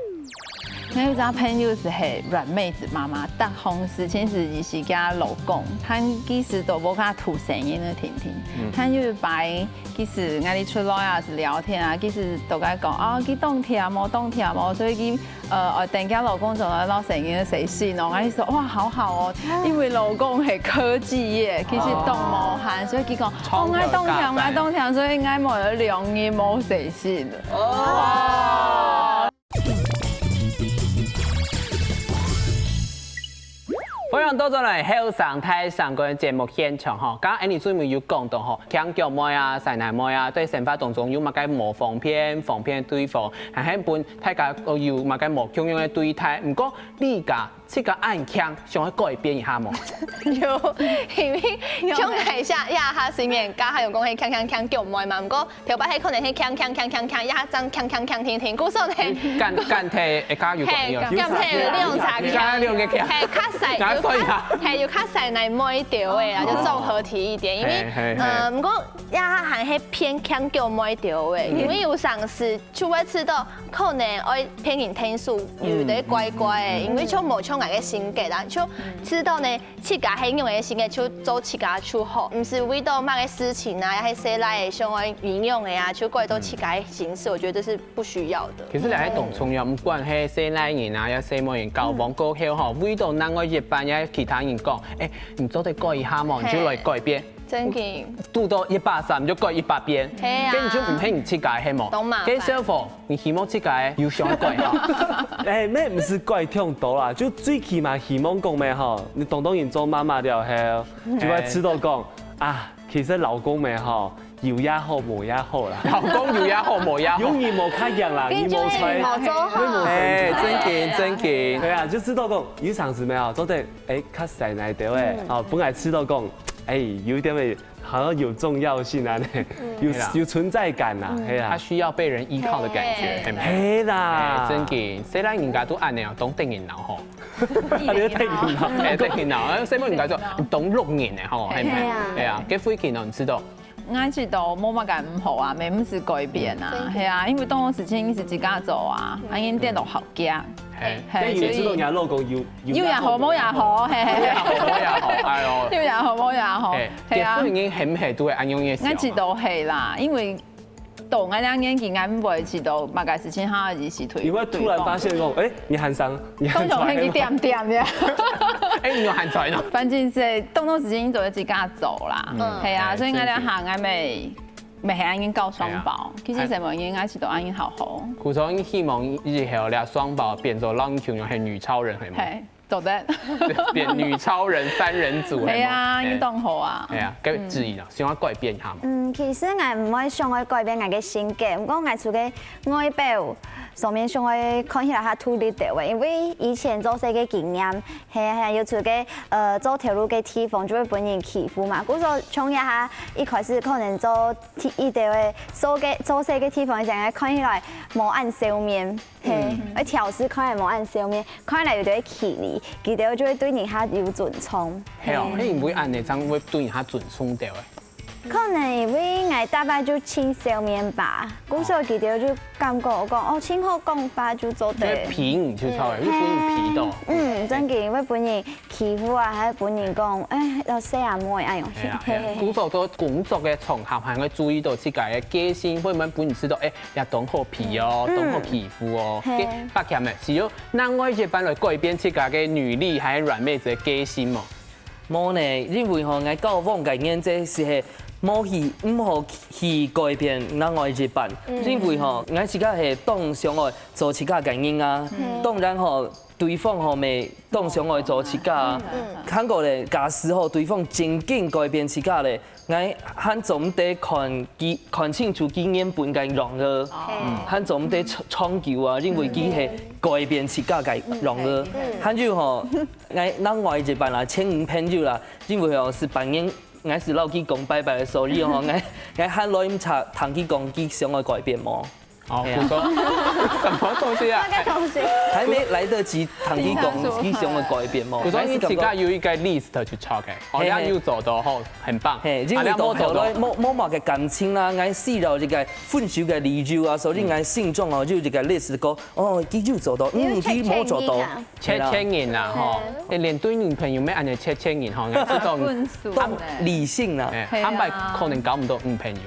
𠊎有隻朋友係係軟妹子媽媽，逐項事情係佢自家老公，佢其實都無佮渡細人仔定定。佢有一擺，其實𠊎兜出來啊，係聊天啊，其實都佮佢講，哦，佢當忝哦，當忝哦，所以佢 呃，愛等厥老公轉來摎細人仔洗身哦，𠊎就說，哇，好好哦，因為老公係科技業，其實當無閒，所以佢講，哦，𠊎當忝，𠊎當忝，所以𠊎無兩日無洗身。哦。歡迎倒轉來後生大聲公个節目現場吼，剛剛Annie最尾有講到吼，強強妹啊、細奶妹啊，在生活當中有麼个無方便，方便對方，還係分 大家有麼个無共樣个對待，毋過你家自家恁強，想愛改變一下無？有，因為像𠊎這下，這下雖然家下有講係強強強強妹嘛，毋過頭擺係可能係強強強強強，這下正強強強天天，故所呢，減，減忒會較有朋友。係，減忒有兩儕強，加兩個強。係，較細，𠊎算一下。係，有較細奶妹一點个啦，就綜合體一點，因為，係，係，係。呃，毋過這下還係偏強強妹一點个，因為有成時 就會試著可能愛騙人𢯭手，有兜怪怪个，因為就無像𠊎个性格啦，就試著呢，自家係仰般个性格就做自家就好，毋使為著麼个事情啊，抑係細賴仔想愛仰般个啊，就改做自家个形式，我覺得這是不需要的。其實這係當重要，毋管係細賴人啊，抑細妹人交往過後吼，為著另外一半抑其他人講，哎，你做得改一下無？你就來改變。 真个。堵著一百三就改一百遍，係啊。根本就毋係你自家个，係無？當麻煩。該小鳳，你希望自家个有想改無？哎，乜毋使改忒多啦，就最起碼希望講咩吼，你當當然做媽媽了後，就會試著講啊，其實老公咩吼，有也好，無也好啦。老公有也好，無也好。有你無較贏啦，你無才，你無做好。哎，真个，真个。對啊，就試著講，有成時咩吼，做得，哎，較細奶兜个，哦，本來試著講，哎，有一點个好像有重要性啊，有有存在感啊，嘿啊，他需要被人依靠的感觉，嘿嘿没？嘿啦，哎，真个，細人人家都恁样哦，當得人惱吼。啊，你太硬了。哎，得人惱，哎，細妹人家说，你當六年呢吼，嘿没？嘿啊哎呀，给父亲哦，你知道？𠊎知道無麼个毋好啊，乜毋使改變啊，係啊，因為當多事情係自家做啊，恁樣顛倒好驚，哎，係，但也知道人家老公有有也好，無也好，係係係，好呀，哎呦，有也好，無也好，哎，係啊結婚，已經很很多安用也𠊎知道係啦，因為到𠊎兩年紀，𠊎毋會知道麼个事情下一時退，你會突然發現說，哎，你還傷，你還通常係一點點呀。哎，你有喊出來呢？反正係當多事情都係自家做啦，嗯係啊，哎所以𠊎兩真的下𠊎咪咪係恁樣教雙胞，其實細妹人𠊎知道恁樣好好，古時候希望以後咧雙胞變做籃球，用係女超人，係嗎？係，做得，變女超人三人組，係啊，係嗎運動好啊哎。呀，該質疑了，想要改變他嘛？嗯，其實𠊎毋會想愛改變𠊎个性格，毋過𠊎除个外表上面想愛看起來較獨立點个，因為以前做事个經驗，係係有出个呃做頭路个地方就會分人欺負嘛。故所從一下一開始可能做第一个做个做事个地方，想愛看起來無恁笑面，係，而挑事看起來無恁笑面，看起來有點距離，佢兜就會對你較有尊重。係哦，那你不會按呢，這樣會對你他尊重的。可能因為𠊎大概就盡笑面吧，故所佢兜就感覺我講哦，盡好講話就做得。因為皮你就超，因為你皮到。嗯，真个會分人欺負啊，還會分人講，哎，要細阿妹哎喲。係啊，係啊，古早都工作个場合，還會注意到自家个個性，會毋會分你知道，哎，也當好皮哦，當好欺負哦。係八強呢，是由另外一半來改變自家个女力，還有軟妹子个個性哦。無呢，因為吼，𠊎交往个原則係係無去，毋好去改變另外一半，因為吼，𠊎自家係當想愛做自家个人啊。當然吼，對方吼，乜當想愛做自家啊。看過咧，假使吼，對方真經改變自家咧，𠊎還做毋得看佢看清楚佢原本个樣子，還做毋得長久啊，因為佢係改變自家个樣子。還有吼， 𠊎另外一半啦，前女朋友啦，因為哦，係半年，𠊎係摎佢講拜拜个，所以吼，𠊎𠊎還來毋及同佢講佢想愛改變無？哦，我說什麼東西啊？那個東西，還沒來得及同佢講佢想愛改變無？我說你自家有一個 list 去 check 个，哦，嘿嘿你有做到吼，很棒。嘿，因為到後來無無麼个感情啦，𠊎需要一個分手个理由啊，所以𠊎心中哦有一個 list 講，哦，佢有做到，嗯，佢無做到。 切切人啊，吼，連對女朋友乜恁樣切切人吼，𠊎知道，分手當理性啦。哎，坦白可能交毋到女朋友，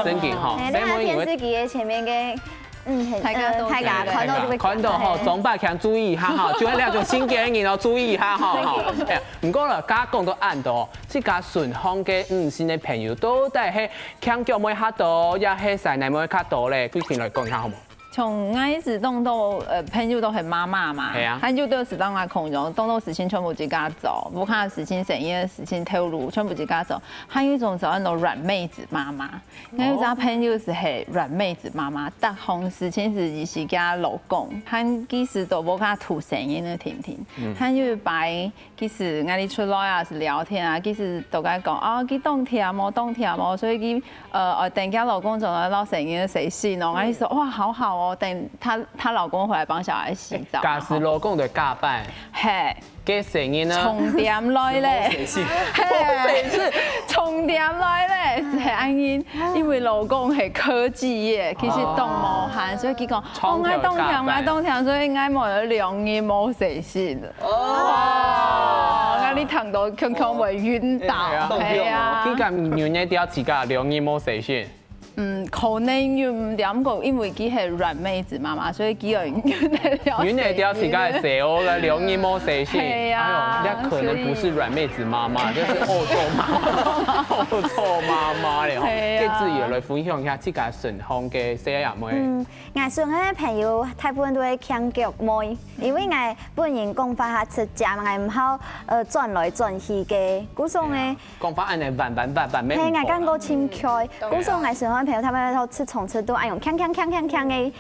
真經吼，哎，那電視機个前面个，嗯，很，大家都大家看到就會看到吼，總把強注意一下哈，就係那種性格个人哦，注意一下哈，吼。哎，毋過了，剛剛講到恁多，自家身項个女性个朋友，到底係強腳妹較多，也係細奶妹較多咧？貴婷來講一下好無？ 從𠊎一直當到呃朋友都係媽媽嘛，係啊還有都係當𠊎空中，當到事情全部自家做，屋下事情、生意个事情、頭路全部自家做，還有一種係安到軟妹子媽媽。𠊎有隻朋友係係軟妹子媽媽，逐項事情係佢自家老公，還其實都無佢渡細人个定定，還有一擺 其實𠊎俚出來啊，係聊天啊，其實都該講哦，佢當忝哦，當忝哦，所以佢呃，呃，等佢老公轉來摎細人洗身哦，𠊎就說哇，好好哦，等她她老公回來幫小孩洗澡。假使老公在加班，嘿，該細人呢？重點來咧，嘿，重點來咧，係恁樣，因為老公係科技業，其實當無閒，所以佢講，哦，𠊎當忝，𠊎當忝，所以𠊎無兩日無洗身。 哦，𠊎俚聽到強強會暈倒，哎呀係啊。佢敢忍得了自家兩日無洗身？嗯，可能忍毋了，毋過因為佢係軟妹子媽媽，所以佢有忍得了。忍得了自家个細哦，兩日無洗身。係啊哎呦，那可能不是軟妹子媽媽，就是歐洲媽媽，歐洲媽媽咧吼。係啊這自己有來分享一下自家身項个細阿妹。嗯，𠊎身項个朋友大部分都係強腳妹，因為𠊎本人講話較直接，𠊎毋好呃轉來轉去个，故所呢。講話恁樣彎彎彎彎，係，𠊎感覺真𤸁。故所𠊎身項个朋友，他們都自從此都愛用強強強強強个人。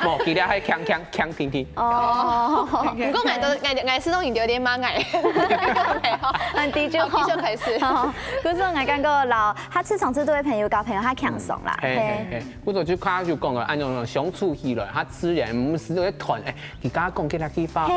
無，佢這還強強強聽聽。哦，毋過𠊎都𠊎𠊎始終有點慢，𠊎。很低就好。繼續開始。故所𠊎感覺老，他自從此都會朋友交朋友，他強爽啦。係係係，故所就看就講了，恁樣相處起來，他自然毋使會斷。哎，你剛剛講个那句話，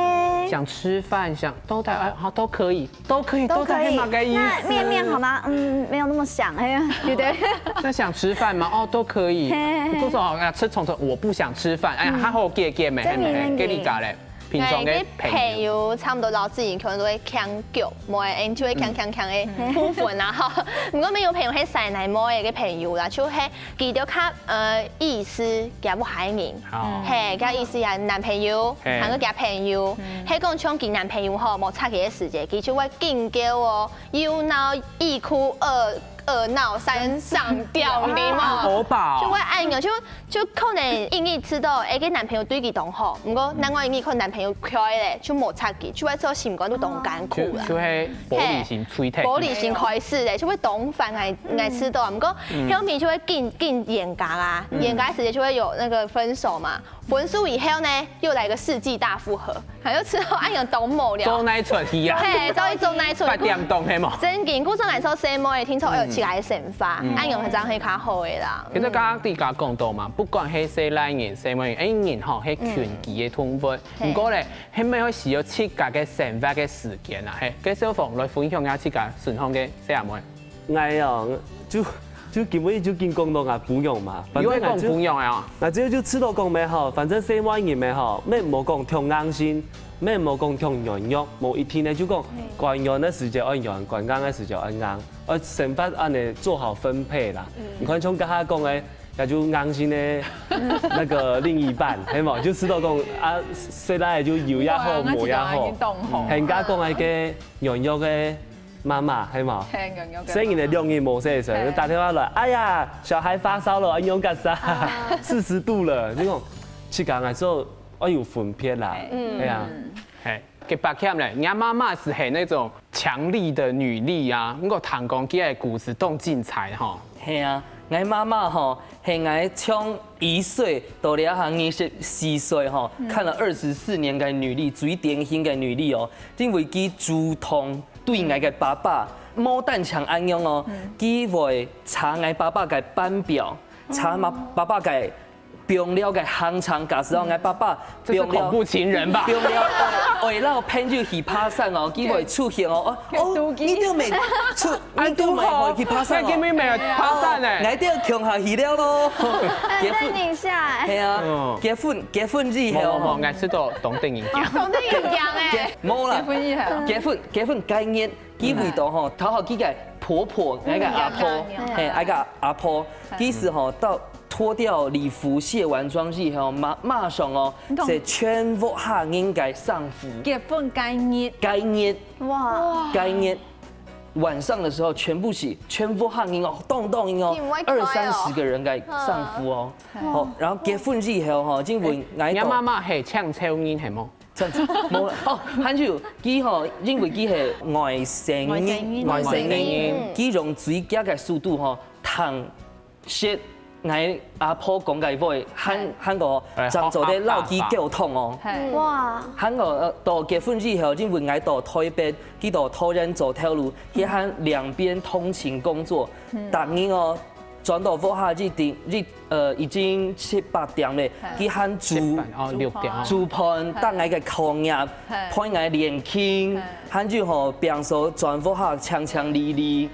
想吃飯，想都得，哎，好，都可以。 都可以，都可以。都可以，那面面好吗？嗯，沒有那麼想，哎呀，有點。那想吃飯嗎？哦，都可以。嘿嘿嘿。不過說好，那吃蟲蟲，我不想吃飯。哎呀，嗯。好好，給給美，真的，嘿嘿，真的。給你搞嘞。平常个朋友。哎，你朋友差不多老自己可能都會強腳，無哎，就會強強強的部分啊，哈。不過沒有朋友，還是奶妹个朋友啦，就係佢就較呃意思，佢不害人。哦。嘿，佢意思啊，男朋友，嘿。還有佢朋友，嘿，講像佢男朋友吼，無插佢个時節，佢就會緊叫哦。 又鬧一哭二二鬧三上吊，你知嗎？歐巴哦。就會恁樣，就就可能因為知道，哎，个男朋友對佢當好，毋過另外因為可能男朋友開咧，就無插佢，就會做心肝都當艱苦啦。就就係玻璃心碎忒。玻璃心開始咧，就會當煩，愛愛知道。毋過後面就會更更嚴格啊，嚴格時節就會有那個分手嘛。 分手以後呢，又來個世紀大復合，還有之後哎呀，當無聊。做哪出去啊？嘿，到底做哪出？八點檔係無？正經，故所來說，細妹聽說有起來个想法，嗯。哎呀，這樣係較好个啦。其實剛剛自家講到嘛，不管係細倈人、細妹人，哎，人吼係群居个動物。嗯。毋過咧，係毋係需要自家个生活个時間啊？嘿，該小鳳來分享一下自家身項个細阿妹。 𠊎哦，就就根本就緊講到𠊎餔娘嘛，反正𠊎就你會講餔娘啊？𠊎就就試著講咩吼，反正細妹人咩吼，乜無講忒硬性，乜無講忒軟弱，無一定呢，就講該軟个時節愛軟，該硬个時節愛硬，愛生活恁樣做好分配啦。你看像剛才講个，也就硬性个那個另一半，係無？就試著講啊，細倈就有也好，無也好，人家講个軟弱个 媽媽，係無？係，軟弱个媽媽。細人仔兩日無洗身，就打電話來，哎呀，小孩發燒了，要用幹啥？四十度了，你講，自家來做，愛有分別啦，嗯。係啊。嘿，給八強咧，人家媽媽是很那種強力的女力啊，如果聽講這個故事當精彩吼。係啊，𠊎媽媽吼，係𠊎從一歲到這下二十四歲吼，看了二十四年个女力，最典型个女力哦，因為佢主動 對𠊎个爸爸，無單淨恁樣哦，佢會查𠊎爸爸个班表，查嘛爸爸个放尞个行程，假使哦，𠊎爸爸放尞，這是恐怖情人吧？放尞，愛摎朋友去爬山哦，佢會出現哦，哦，哦，你兜乜出，你兜乜會去爬山哦？那今天沒有爬山呢？哦，𠊎兜共下去了咯。結婚，等一下。係啊，嗯。結婚，結婚以後，無無無，𠊎知道懂電影講。懂電影講哎。結，無啦。結婚以後。結婚，結婚該年 佢為著吼，討好佢个婆婆，𠊎个阿婆，嗯，係，𠊎个阿婆，佢係吼，到脫掉禮服、卸完妝以後，馬馬上哦，就全屋下人个喪服。結婚該日。該日。哇。該日晚上的時候，全部係全屋下人哦，當當人哦，二三十個人个喪服哦。哦，然後結婚以後吼，因為𠊎，人家媽媽係請超人係無？ 真無哦，還有佢吼，因為佢係外省人，外省人，佢用最遽个速度吼，聽識𠊎阿婆講个話，還還過正做得摎佢溝通哦。哇！還過呃，到結婚以後，因為𠊎到台北，佢到桃園做頭路，佢還兩邊通勤工作，逐日哦，轉到屋下一定一 呃，已經七八點咧，佢還煮，七八，哦，六點，哦。煮飯，等𠊎个課業，陪𠊎練琴，還有吼，平常轉屋下淨淨俐俐。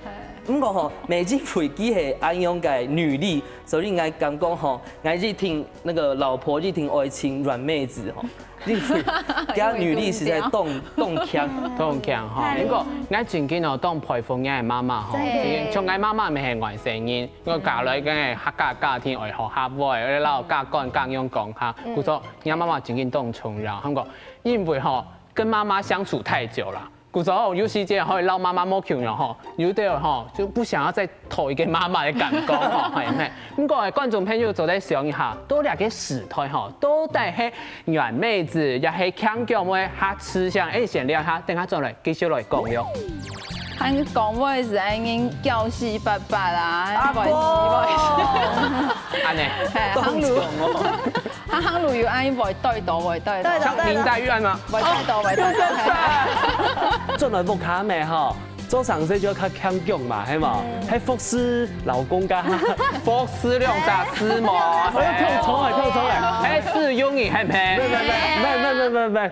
毋過吼，乜因為佢係恁樣个女力，所以𠊎感覺吼，𠊎一定那個老婆一定愛情軟妹子吼。 因為佢女力實在當當強。當強吼，毋過𠊎真經哦，當佩服𠊎个媽媽吼，真經，像𠊎媽媽乜係外省人，𠊎嫁來个客家家庭愛學客話，愛摎客官客樣講客，故所𠊎媽媽真經當重要。毋過因為吼，跟媽媽相處太久了，古早有時節吼，老媽媽無共樣吼，有的吼就不想要再討一個媽媽的感覺吼，係毋係？不過觀眾朋友做得想一下，到這個時代吼，到底係軟妹子也係強腳妹較吃香？哎，先聊一下，等下轉來繼續來講喲。還講話係愛人叫四八八啊，阿婆，恁呢，係，行路，他行路有愛會對到，會對到，像林黛玉恁呢，會對到，會對到。轉來屋下咩吼，做生事就較強腳嘛，係無？係服侍老公家，服侍兩隻師母，哎，跳槽哎，跳槽哎，哎，試用你係毋係？沒沒沒沒沒沒。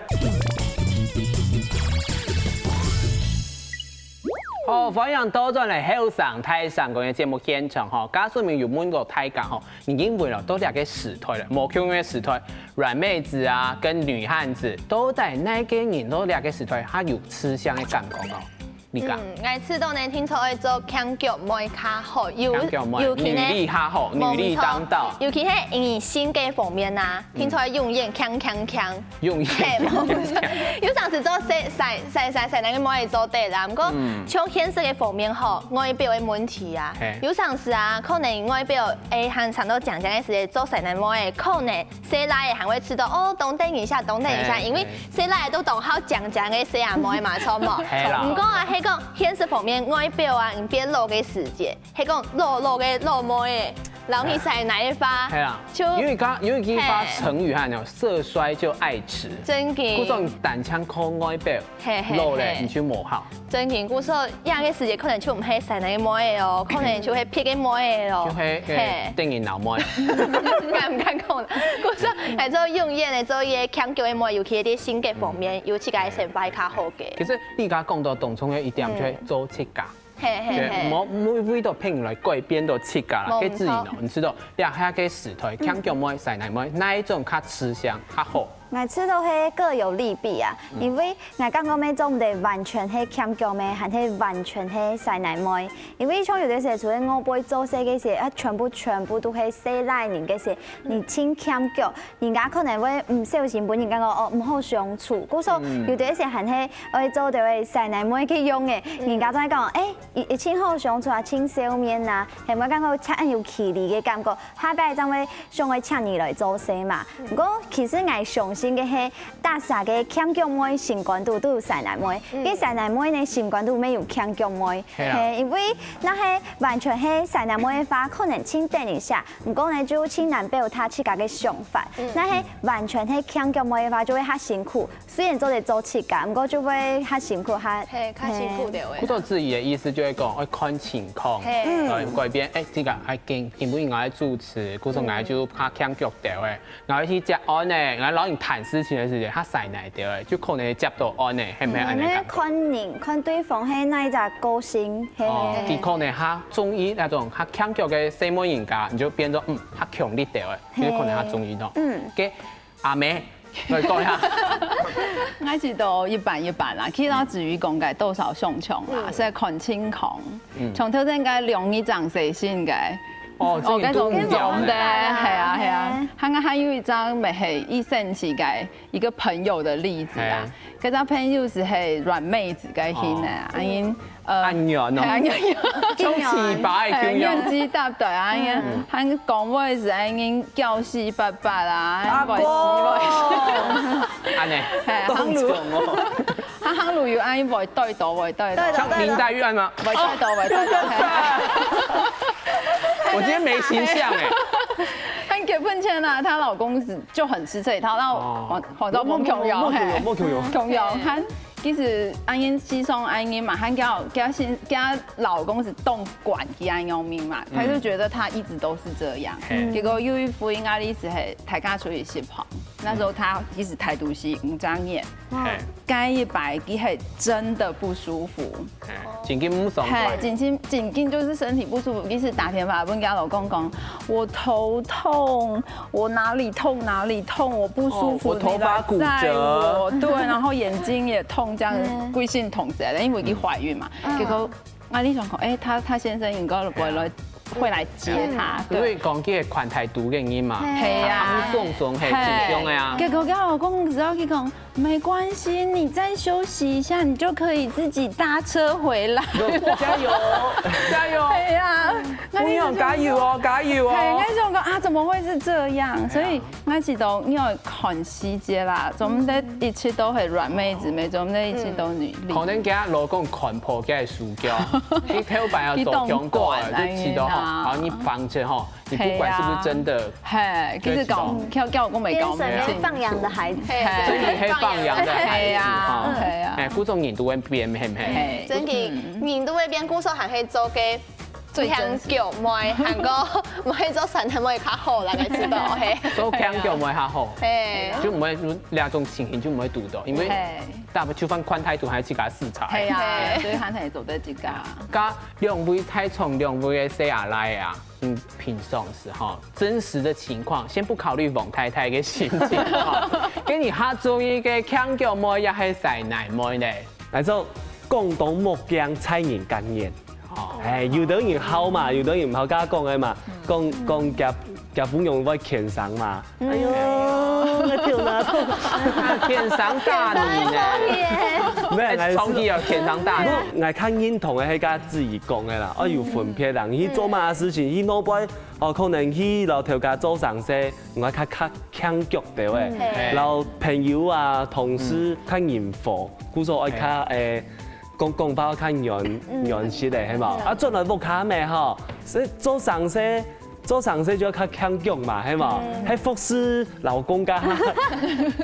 好，歡迎倒轉來後生大聲公个節目現場吼。假使有問過大家吼，你認為咯，到這個時代了，無共樣个時代，軟妹子啊，跟女漢子，到底哪個人到這個時代，佢有吃香个感覺哦？你講。嗯，𠊎試著呢，定著愛做強腳妹較好，尤尤其呢，女力較好，女力當道，尤其係女性个方面啊，定著愛永遠強強強。 用一下。有當時做細細細細細个妹仔做得啦，毋過像現實个方面吼，外表个問題啊，有當時啊，可能外表誒還生到靚靚个時節，做細男妹仔，可能細倈仔還會試著哦，當得人惜，當得人惜，因為細倈仔都當好靚靚个細阿妹嘛，著無？毋過啊，係講現實方面外表啊，你變老个時節，係講老老个老妹仔。 然後你細倈个話，係啊，就因為剛有一句話成語哈，叫色衰就愛弛。真个，故所你單淨靠外表，係係，老了你就無好。真个，故所樣个時節可能就毋係細倈个妹仔哦，可能就係別个妹仔哦，就係係電影老妹，敢毋敢講？故所還做永遠个做一個強腳个妹，尤其係性格方面，有自家个想法較好个。其實你剛講到當重要一點，就係做自家。 係係係，無無為到別人來改變到自家啦。該至於呢，你知道，這下个時代，強腳妹、細倈妹，哪一種較吃香較好？𠊎試著係各有利弊啊，因為𠊎感覺乜做毋得完全係強腳妹，還係完全係細倈妹。因為像有个時節，除了外背做事个時節，啊，全部全部都係細倈人个時節，你盡強腳， 人家可能會毋小心分人感覺哦毋好相處，故所有兜時還係愛做兜个細倈妹个樣仔，人家正會講，誒，佢佢盡好相處啊，盡笑面啊，係毋會感覺像恁有距離个感覺，下擺正會想愛請你來做事嘛。毋過其實𠊎相信个係，逐儕个強腳妹心肝肚都有細倈妹，該細倈妹呢心肝肚乜有強腳妹，係，因為若係完全係細倈妹个話，可能盡得人惜， 毋過呢，就盡難表達自家个想法。若係完全係強腳妹个話，就會較辛苦。雖然做得做自家，毋過就會較辛苦，較係較辛苦兜仔。故所子怡个意思就係講，愛看情況，係，呃，改變。誒，這個愛緊，因為𠊎愛主持，故所𠊎就較強腳兜仔，𠊎愛去接案仔，𠊎摎人談事情个時節，較細倈兜仔，就可能接到案仔，係毋係恁樣？嗯，看人，看對方係哪一隻個性，係。哦，佢可能較中意那種較強腳个細妹人家，你就變做嗯， 較強力兜仔，你可能較中意喏。嗯，該阿妹來講一下。𠊎試著一半一半啦，其實子瑜講个多少相像啦，係看情況。像頭先个兩一張細信个，哦，哦，該種該種个，係啊係啊。還還有一張乜係一生期个一個朋友个例子啊，該張朋友係係軟妹子个型个，啊因 呃，恁樣哦，係啊，恁樣，像粢粑个共樣，年紀搭對啊，恁樣，還講話係恁樣叫四八八啊，阿公，恁呢，係，行路，他行路有恁樣會對到，會對到，像林黛玉恁嗎？會對到，會對到，係。我今天沒形象哎。她結婚前呢，她老公是就很吃這一套，那黃黃兆峰共樣，係，共樣，他 其實恁樣時常恁樣嘛，還佢佢先佢老公係當慣佢恁樣面嘛，他就覺得他一直都是這樣。結果有一回𠊎俚係大家出去食飯，那時候他其實態度係毋正眼，該一擺佢係真的不舒服，正經毋爽快，係，正經正經就是身體不舒服，佢係打電話分佢老公講，我頭痛， 我哪裡痛哪裡痛，我不舒服，哦，我頭髮骨折，你來載我。對，然後眼睛也痛，這樣歸身痛起來，因為已經懷孕嘛。結果𠊎俚想講，哎，他他先生應該會來會來接他，對。因為講佢係款待肚个人嘛，係啊。暗鬆鬆係緊張个啊。結果佢老公只要佢講，沒關係，你再休息一下，你就可以自己搭車回來。加油，加油！對呀，不用，加油哦，加油哦！哎，那種講啊，怎麼會是這樣？所以那時都因為看細節啦，總得一切都很軟妹子妹，總得一切都女力。可能佢老公看破佢个手腳，你頭擺要做強過，就知道吼，好，你放着吼。 你不管是不是真的，嘿，其實講，叫叫我講沒講，天生放羊的孩子，嘿，真的係放羊的孩子哈。係啊，係啊。哎，故所人都會變，係毋係？嘿，真的，人都會變，故所還係做个最強腳妹，還過毋係做三天妹較好啦，你知道，嘿。做強腳妹較好，嘿，就毋會有這種情形，就毋會堵到，因為大部分就算款待肚還係自家食菜。係啊，所以還係做得自家。該兩位在場，兩位个細阿倈啊。 嗯，平常時哈，真實的情況，先不考慮王太太个心情哈，跟你較中意个強腳妹也係細奶妹呢？來做廣東木匠才人感言。哦，哎，有的人好嘛，有的人毋好，剛剛講个嘛，講講夾夾餔娘會牽生嘛，哎喲，那跳哪跳？天上大你呢？沒有，哎，創意啊，天上大你。我看認同个，係該子怡講个啦，哦，有分別啦。你做麼个事情，你老板哦，可能去摎頭家做生意，你愛較較強腳對欸，摎朋友啊、同事較人和，故所愛較誒，講講話較軟軟實个，係無？啊，轉來屋下咩吼，所以做生意。 做生意就愛較強強嘛，係無？係服侍老公个。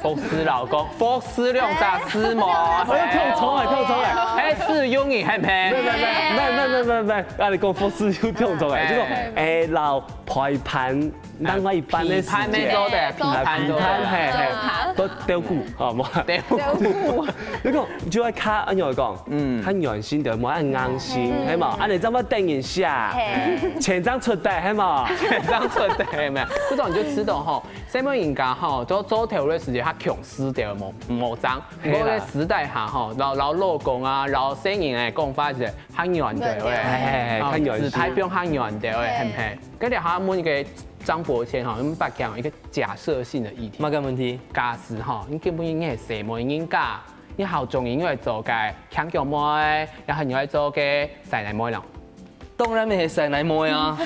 服侍老公，服侍兩隻字無？哎，跳槽哎，跳槽哎！哎，係用你係毋係？沒沒沒沒沒沒，啊，你講服侍又跳槽哎，就講哎，摎陪伴另外一半个時間，陪伴做得，陪伴做得，陪伴嘿嘿，都照顧，好無？照顧。你講就愛較按樣講，嗯，較軟心點，莫恁硬心，係無？啊，你這麼等一下，錢正出得，係無？錢正出得，係無？這種你就知道吼。 細妹人家吼，做做頭路个時節，較強勢點，無無爭。毋過个時代下吼，摎摎老公啊，摎細人仔講話時，較軟點个，哎，較軟。姿態放較軟點个，係毋係？該下問一個張伯謙吼，用北京一個假設性的議題。麼个問題？假使吼，你今晡日你係細妹人家，你好中意你會做个強強妹，也係你會做个細奶妹咯？ 當然係細奶妹啊。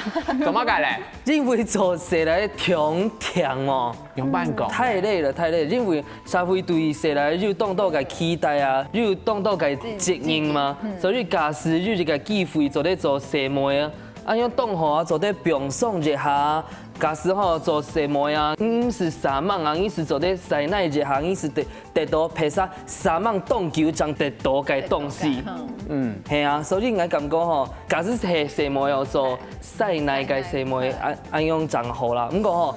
做麼个咧？因為做細奶當忝哦。仰般講？太累了，太累了。因為社會對細奶有當多个期待啊，有當多个責任嘛。所以假使有一個機會做得做細妹啊，恁樣當好啊，做得放鬆一下。假使吼做細妹啊，毋使煞猛啊，你係做得細奶一下，你係得 得到別儕煞猛當久正得到个東西。嗯，係啊，所以𠊎感覺吼，假使係細妹哦，做細奶个細妹，恁恁樣正好啦。毋過吼，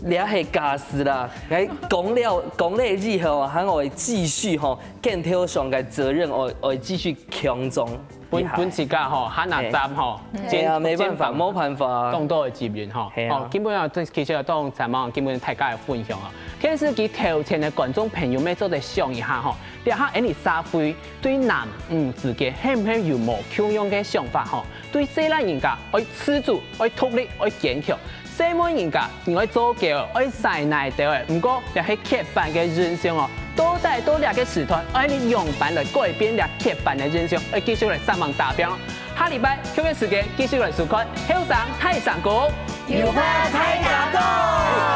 這係假使啦，𠊎講了講了以後，還愛繼續吼，肩頭上个責任愛愛繼續強壯。 分分自家吼，還拿站吼，係啊，沒辦法，無辦法。當多个責任吼。係啊。哦，今晡日其實當參望今晡日大家个分享哦。電視機頭前个觀眾朋友，乜做得想一下吼，這下𠊎俚社會對男女之間，係毋係有無共樣个想法吼？對細倈人家，愛自主，愛獨立，愛堅強。 細妹人家，你愛做狗，愛使奶兜仔，毋過這係刻板个印象哦。到底到這個時代，愛你仰般來改變這刻板个印象，愛繼續來煞猛打拚哦。下禮拜同樣時間繼續來收看《後生大聲公》。有話大家講。